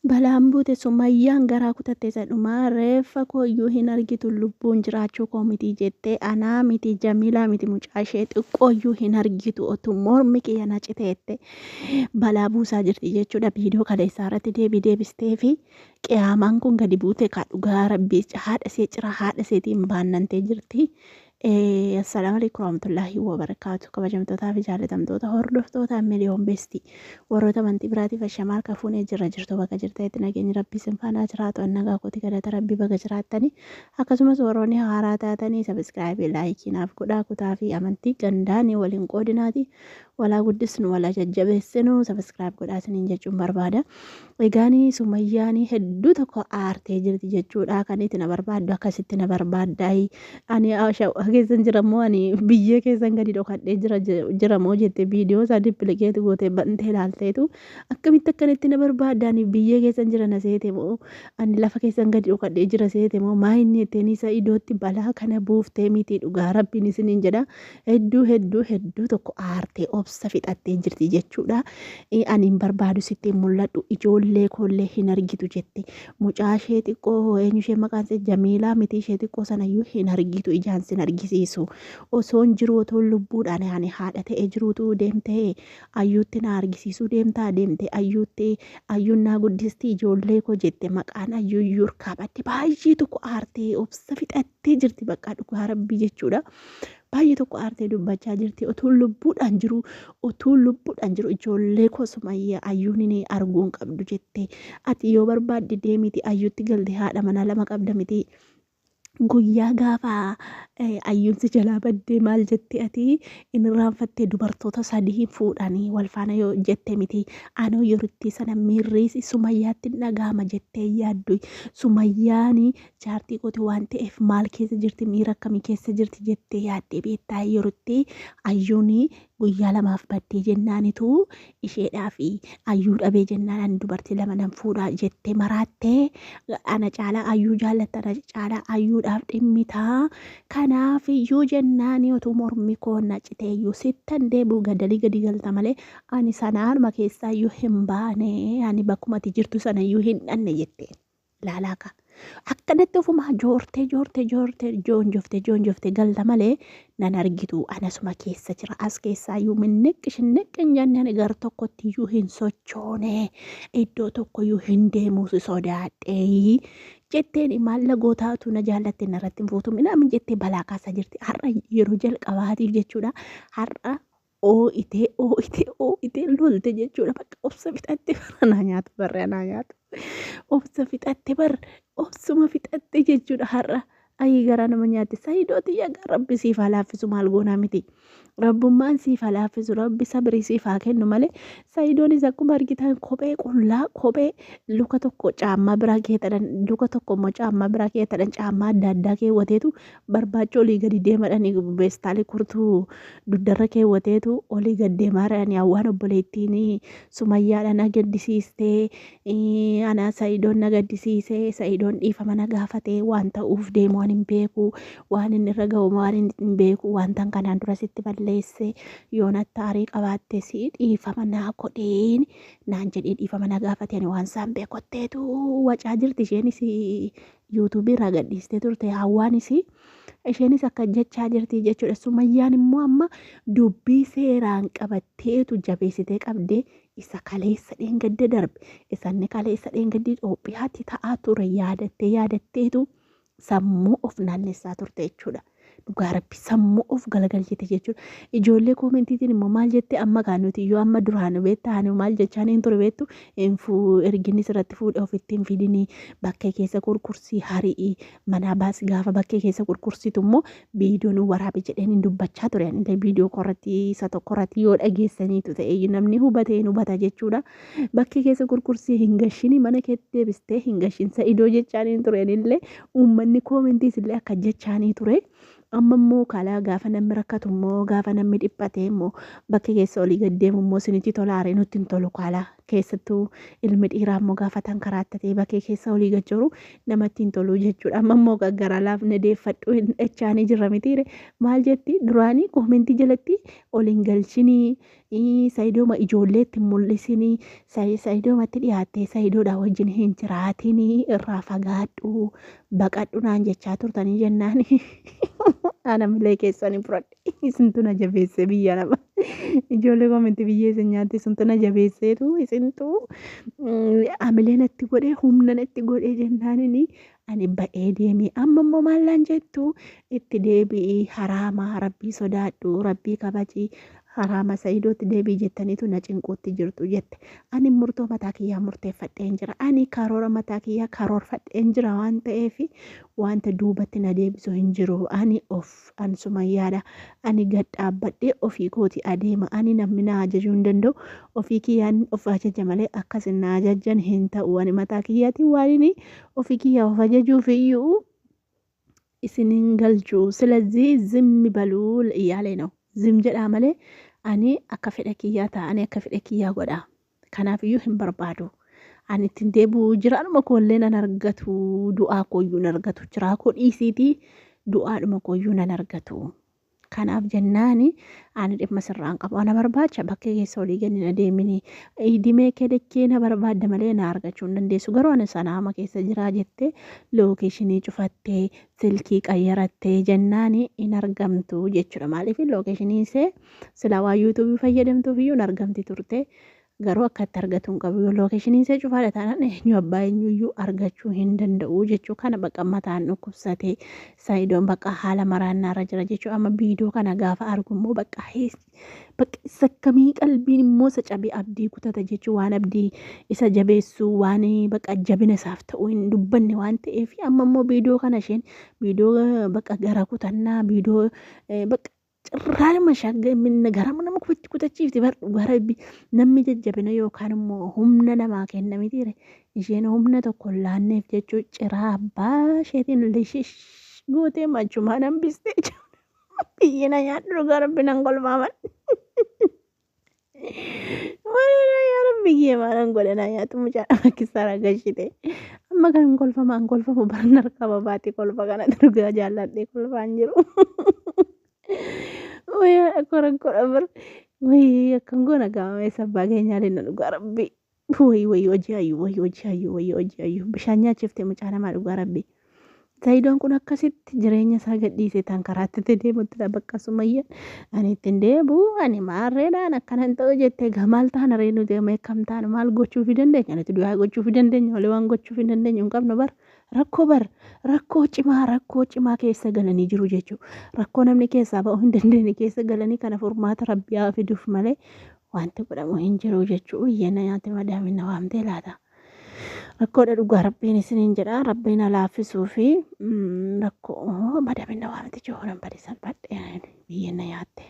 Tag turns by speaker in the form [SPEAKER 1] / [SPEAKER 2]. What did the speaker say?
[SPEAKER 1] Balaan buute Sumayyaan garaa kutatte isa dhumaa reeffa kooyyuu hin argitu lubbuun jiraachuu koo miti jettee anaa miti Jamiilaa miti mucaa ishee xiqqooyyuu hin argitu otuu mormi kiyya na citeette balaa buusaa jirti jechuudha. Viidiyoo kaleessaa irratti deebii deebistee fi qiyaamaan kun gadi buute kaa dhugaa rabbii haadha ishee cira haadha isheetiin baannantee jirti. Assalaamu alaikum warahmatullaahi wabarakaatu. Kabajamtootaa fi jaallatamtoota hordoftoota Miliyoon Beestii warroota amantii biraatiif ashamaa harka fuunee jirra jirtu bakka jirtanitti nageenyi rabbii isin faanaa jiraatu an nagaa kooti galata rabbii baga jiraattanii akkasumas warroonni haaraa taatanii sabiskiraayibii laayikii naaf godhaa kutaa fi amantii gandaanii waliin qoodinaati walaa guddisnu walaa jajjabeessinu sabiskiraayib godhaa isiniin jechuun barbaada. Egaanii Sumayyaanii hedduu tokko aartee jirti jechuudha. Kan itti na barbaaddu akkasitti na barbaaddaayi. Ani shawaa keessan jira moo ani biyyee keessan gadi dhokadhee jira jira moo jette viidiyoo isaa dippilikeeti gootee bantee ilaalteetu akkamitti akkanitti na barbaadda ani biyyee keessan jira na seete moo ani lafa keessan gadi dhokadhee jira seete moo maa inni jetteen isa idootti balaa kana buuftee miti dhugaa rabbiin isiniin jedha. Hedduu hedduu hedduu tokko aartee obsa fixattee jirti jechuudha. Ani hin barbaadu sitti hin mul'adhu ijoollee koollee hin argitu jette. Mucaa ishee xiqqoo eenyu ishee maqaan ishee Jamiilaa miti ishee xiqqoo sanayyuu hin argitu ijaan sin argisiisu. Osoon jiru otoon lubbuudhaan ani haadha ta'ee jiruutu deemtee ayyuutti na argisiisuu deemtaa deemte ayyuutti ayyuun naa guddisti ijoollee koo jette maqaan ayyuu yurkaa badde baay'ee tokko aartee obsa fixattee jirti bakka dhugaa rabbii jechuudha. Baay'ee tokko aartee dubbachaa jirti. Otuu lubbuudhaan jiru, otuu lubbuudhaan jiru ijoollee koo Sumayyaa ayyuun hin arguu hin qabdu jette. Ati yoo barbaadde deemiti ayyuutti galte haadha manaa lama qabda miti. Guyyaa gaafa ayyuun si jalaa baddee maal jette ati hin irraanfattee dubartoota sadii fuudhanii wal faana yoo jette miti. Anoo yeroottii sana miirri Sumayyaatti hin dhaga'ama jettee yaaddu. Sumayyaani Jaartii kooti waan ta'eef maal keessa jirti miira akkamii keessa jirti jettee yaaddee beektaa yerootti ayyuun guyyaa lamaaf baddee jennaanitu isheedhaa fi ayyuu dhabee jennaan ani dubartii lama nan fuudhaa jettee maraattee ana caalaa ayyuu jaallatta ana caalaa ayyuudhaaf dhimmitaa kanaaf iyyuu jennaani otuu mormi koo na citee iyyuu sittan deebi'u gadalii gadi galta malee ani sanaanuma keessaa iyyuu hin baane ani bakkuma ati jirtu sana iyyuu hin dhanne jetteen. Laalaa kaa. Akkanatti ofumaa joortee joortee joortee joonjoftee joonjoftee galta malee nan argitu anasuma keessa jira as keessaa iyyuu minniqqi shinniqqi hin jenne ani gar tokkotti iyyuu hin sochoone iddoo tokko iyyuu hin deemuu si sodaadhee jetteen maalla gootaatu na jaallatte narratti hin fuutu minaamin jettee balaa kaasaa jirti har'a yeroo jalqabaatiif jechuudha har'a oo'itee oo'itee oo'itee lolte jechuudha. Bakka obsa fixatte bara naa nyaatu barri anaa nyaatu. Obsa fixatte bar obsuma fixatte jechuudha har'a. Ayii garaa nama nyaatti Saidoo tiyya gaa rabbi siif haa laaffisu maal goonaa miti. Rabbummaan siif haa laaffisu rabbi sabrii siif haa kennu malee Saidoonis akkuma argitan kophee qullaa kophee luka tokko caammaa biraa keetadhan luka tokko immoo caammaa biraa keetadhan caammaa adda addaa keewwateetu barbaacha olii gadi deemadhan beestaalii kurtuu dugdarra keewwateetu olii gad deemaa jirani hawwaan obboleettiin sumayyaadha na gaddisiistee ana sa'idoon na gaddisiisee sa'idoon dhiifama na gaafatee waan ta'uuf deemu waan hin beeku waan inni irra ga'u waan hin beeku wantan kanaan dura sitti balleesse yoo natti aarii qabaatte si dhiifama naa godheen naan jedhee dhiifama na gaafate ani waan isaan beekotteetu wacaa jirti isheenis yuutuubii irraa gadhiistee turte hawwaanis isheenis akka jechaa jirti jechuudha. Sumayyaan immoo amma dubbii seeraan qabatteetu jabeessitee qabdee isa kaleessa dheengadda darbe isa inni kaleessa dheengaddi Itoophiyaatti ta'aa ture yaadattee yaadatteetu sammuu of naannessaa turte jechuudha. Dhugaa rabbi sammuu of galagalchite jechuudha. Ijoollee koomentiitiin immoo maal jette amma kaa nuti yoo amma duraan beekta ani maal jechaan hin ture beektu hin fuu erginni sirratti fuudhe ofitti hin fidini bakkee keessa kurkursii hari'i manaa baasi gaafa bakkee keessa kurkursitu immoo viidiyoo nu waraabi jedheen hin dubbachaa ture anillee viidiyoo korratti isa tokko irratti yoo dhageessaniitu ta'e namni hubatee hin hubata jechuudha. Bakkee keessa kurkursii hin gashini mana keetti deebistee hin gashin sa'idoo jechaan hin ture anillee uummanni koomentiis illee akka jechaanii ture. Amma immoo kalaa gaafa namni rakkatu immoo gaafa namni dhiphate immoo bakka keessa olii gad deemu immoo isinitti tolaare nutti hin tolu kalaa. Keessattuu ilmi dhiiraa immoo gaafa tan karaattatee bakkee keessa olii gad jiru namatti hin tolu jechuudha. Amma immoo garaa laafne deeffadhu hin echaanii jirra mitiire. Maal jetti duraanii koomentii jalatti ol hin galchinii, Sayidooma ijoolleetti hin mul'isinii, Sayidoomatti dhiyaattee Sayidoodhaa wajjin hin jiraatinii, irraa fagaadhu, baqadhu naan jechaa turtanii jennaan. Ana milee keessanii fudhadhe. Isintu na jabeesse biyya nama. Ijoollee koomentii biyyee isin nyaatti, isintu na jabeesseetu, isintu amilee natti godhee, humna natti godhee jennaanini ani ba'ee deemee. Amma immoo maallaan jettu, itti deebi'i, haraama, rabbii sodaadhu, rabbii kabaji, haraama, Sayidootti deebi'i jettaniitu na cinquutti jirtu jette. Ani murtoo mataa kiyyaa murteeffadheen jira. Ani karoora mataa kiyyaa karoorfadheen jira waan ta'eef wanta duubatti na deebisu hin jiru. Ani of an Sumayyaadha. Ani gad dhaabbadhee ofii kooti adeema. Ani namni na ajajuu hin danda'u. Ofii kiyyaan of ajaja malee akkasin na ajajjan hin ta'u. Ani mataa kiyyaatiin waan inni ofii kiyyaa of ajajuuf iyyuu isin hin galchu. ስለዚህ ዝም በሉ እያለ ነው። ዝም jedhaa malee ani akka fedha kiyyaa ta'a. Ani akka fedha kiyyaa godha. Kanaaf iyyuu hin barbaadu. Ani ittiin deebi'u jiraadhuma koollee nan argatu. Du'aa kooyyuu nan argatu. Jiraa koo dhiisiitii du'aadhuma kooyyuu nan argatu. Kanaaf jennaani ani dhimma sirraan qabu. Ana barbaacha bakkee keessa olii gadi na deemini. Dimee kee dakkee na barbaadda malee na argachuu hin dandeessu. Garuu ani sanaama keessa jiraa jettee lookeeshinii cufattee silkii qayyarattee jennaani hin argamtu jechuudha. Maaliif lookeeshinii isee silaa waa yuutuubii fayyadamtuuf iyyuu hin argamti turte. Garuu akka itti argatu hin qabu. Lookeeshiniin isee cufaadha taanaan eenyu abbaa eenyuyyuu argachuu hin danda'u jechuu kana bakka mataan dhukkubsatee Sayidoon bakka haala maraannaarra jira jechuu. Amma viidiyoo kana gaafa argu immoo bakka bakka isa akkamii qalbiin immoo isa cabee abdii kutata jechuu, waan abdii isa jabeessuu, waan bakka jabina isaaf ta'uu hin dubbanne waan ta'eef, amma immoo viidiyoo kana isheen viidiyoo bakka gara kutannaa, viidiyoo bakka cirraanuma shagga gara nama kutachiifti bar. Gara namni jajjabina yookaan immoo humna namaa kenna mitiire? Isheen humna tokko hin laanneef jechuu, ciraa abbaa isheetiin lishish gootee machumaan hambistee biyyi na nyaadhu. Dhugaa rabbi nan kolfaaman. Yaa rabbi kiyya, maalan godhe? Na nyaatu mucaa nama kisaara gashite. Amma kan hin kolfamaan kolfamu baran harkaa babaati kolfa kana dhugaa jaalladhee kolfaan jiru. Wayyaa koran godha bar. Wayii akkan goona gaamame sabbaa keenyaa na dhugaa rabbi. Wayii wayii hojii hayyuu, wayii hojii hayyuu, wayii hojii hayyuu, bishaan nyaachiftee mucaa namaa dhugaa rabbi. Sayidoon kun akkasitti jireenya isaa gadhiisee tan karaatti itti deemutti bakka Sumayyaan ani ittiin deebi'u, ani maarreedhaan akkanan ta'u jettee maal taana ree nuti? Akkam taana? Maal gochuufii dandeenya nuti? Du'aa gochuufii dandeenya malee waan gochuufii dandeenyu hin qabnu bar. Rakkoo bar, rakkoo cimaa, rakkoo cimaa keessa galanii jiru jechuudha. Rakkoo namni keessaa ba'uu hin dandeenye keessa galanii kana furmaata rabbii haa fiduuf malee wanti godhamu hin jiru jechuudha. Iyyana nyaate madaamina waamtee laata. Rakkoodha dhugaa rabbiin isiniin jedha, rabbiin laaffisuu fi rakkoo madaamina waamte jiru nan badisan badhee biyyana nyaatte.